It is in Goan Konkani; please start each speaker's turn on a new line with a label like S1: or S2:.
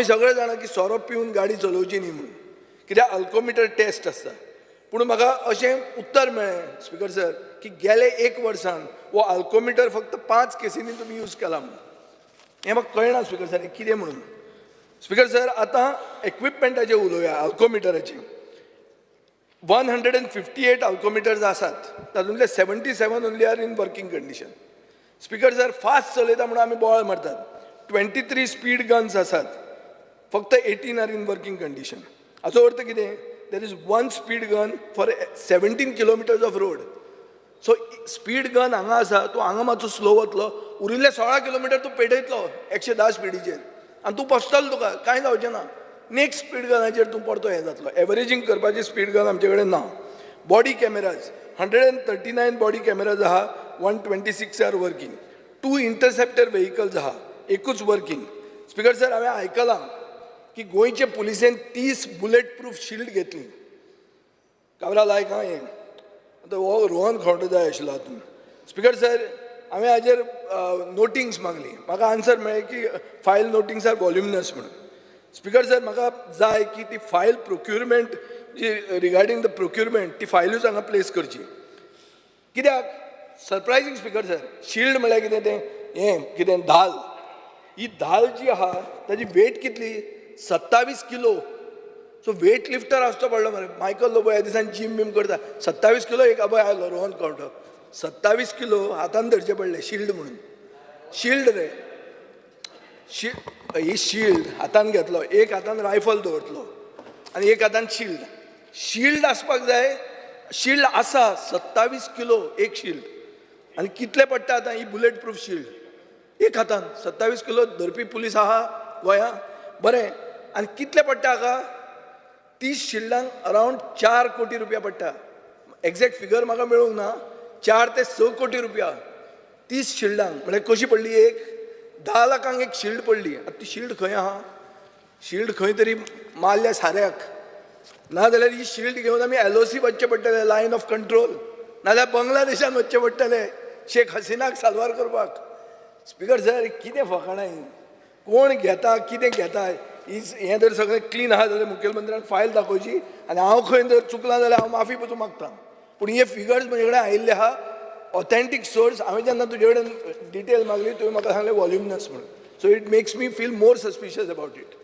S1: आमी सगळे जाणा की सोरो पिवन गाडी चलोवची न्ही म्हणून, कित्याक अल्कोमिटर टेस्ट आसता. पूण म्हाका अशें उत्तर मेळ्ळें, स्पिकर सर, की गेले एक वर्सान हो अल्कोमिटर फक्त पांच केसींनी तुमी यूज केला म्हणून. हें म्हाका कळना, स्पिकर सर, कितें म्हणून. स्पिकर सर, आतां इक्विपमेंटाचेर उलोवया. अल्कोमिटराचेर 158 alcometers आसात, तातूंतले 77 only are in working condition. Speaker sir, fast चलयता म्हणून आमी बोवाळ मारतात. 23 स्पीड गन्स आसात, फक्त 18 are in working condition. हाचो अर्थ कितें? There is one speed gun for 17 kilometers of road. So speed gun हांगा आसा, तूं हांगा मातसो स्लो वतलो, उरिल्ले 16 किलोमिटर तूं पेटयतलो 110 स्पिडीचेर आनी तूं पसतलो, तुका कांय जावचें ना. नेक्स्ट स्पीड गनाचेर तूं परतो हें जातलो. एवरेजींग करपाची स्पीड गन आमचे कडेन ना. Body cameras, 139 body cameras आहा, 126 are working. Two interceptor vehicles आहा, एकूच वर्कींग. स्पिकर सर, हांवें आयकलां की गोंयचे पुलिसेन 30 बुलेट प्रूफ शिल्ड घेतली. काबरा लायक हां हें. आतां हो रोहन खंवटो जाय आशिल्लो हातूंत. स्पिकर सर, हांवें हाजेर नोटिंग्स मागली. म्हाका आन्सर मेळ्ळें की फायल नोटिंग्स are voluminous म्हणून. स्पिकर सर, म्हाका जाय की ती फायल प्रोक्युरमेंट जी, रिगार्डींग the procurement, ती फायलूच हांगा प्लेस करची. कित्याक सरप्रायझींग, स्पिकर सर, शिल्ड म्हळ्यार कितें तें हें कितें धाल. ही धाल जी आहा, ताजी वेट कितली? 27 किलो. सो वेट लिफ्टर आसचो पडलो मरे. मायकल लोबो ह्या दिसान जीम बीम करता. 27 किलो एक अभय आयलो, रोहन खंवटो. 27 किलो हातान धरचे पडले शिल्ड म्हणून. शिल्ड रे, ही शिल्ड हातान घेतलो, एक हातान रायफल दवरतलो आनी एक हातान शिल्ड. शिल्ड आसपाक जाय. शिल्ड आसा, 27 किलो एक शिल्ड. आनी कितले पडटा आतां ही बुलेट प्रूफ शिल्ड? एक हातान 27 किलो धरपी पुलीस आहा गोंया? बरें, आनी कितले पडटा हाका? 30 शिल्डांक अरावंड 4 कोटी रुपया पडटा. एग्जॅक्ट फिगर म्हाका मेळूंक ना. 4 ते 6 कोटी रुपया 30 शिल्डांक. म्हळ्यार कशी पडली? एक 10 लाखांक एक शिल्ड पडली. आतां ती शिल्ड खंय आहा? शिल्ड खंय तरी मारल्या साऱ्याक. नाजाल्यार ही शिल्ड घेवन आमी एलओसी वचचें पडटलें, लायन ऑफ कंट्रोल, नाजाल्यार बांगलादेशान वचचें पडटलें शेख हसिनाक साल्वार करपाक. स्पिकर सर, कितें फकाणां हीं? कोण घेता, कितें घेता? ही हें जर सगळें क्लीन आहा जाल्यार मुखेलमंत्र्यान फायल दाखोवची आनी हांव खंय जर चुकलां जाल्यार हांव माफी पसून मागता. पूण हे फिगर्स म्हजे कडेन आयिल्ले आहा, ऑथेंटीक सोर्स. हांवें जेन्ना तुजे कडेन डिटेल मागली, तुवें म्हाका सांगलें वॉल्युमनस म्हणून. So it makes me feel more suspicious about it.